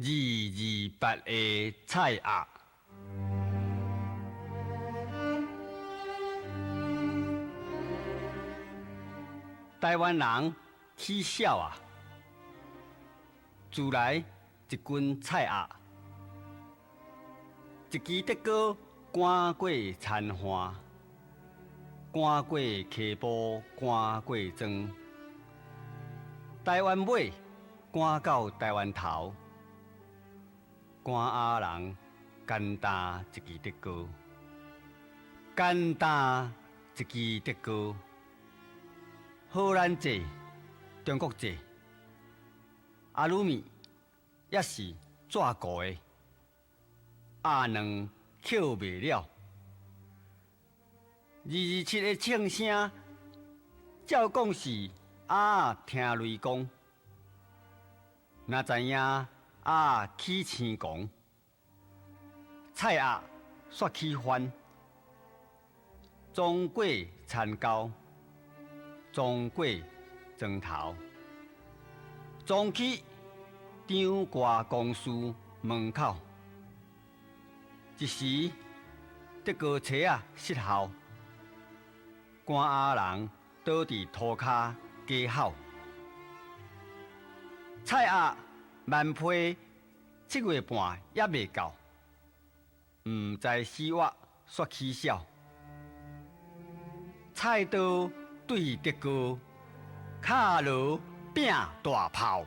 228个菜鸭。台湾人起痟啊，自来一群菜鸭，一支竹篙赶过田岸，赶过溪埔，赶过庄，台湾尾赶到台湾头。赶鸭人简单一支竹篙，简单一支竹篙。荷兰制、中国制、阿鲁米也是纸糊的，鸭卵捡袂了。227个枪声，照讲是鸭仔听雷公，哪知影鸭仔起青狂，菜鸭煞起翻，撞过田沟，撞过庄头，撞去张挂公司门口。一时竹篙车仔失效，赶鸭人倒伫涂跤加吼，菜鸭万批7月半犹未到，毋知死活煞起痟，菜刀对竹篙，敲锣拼大炮。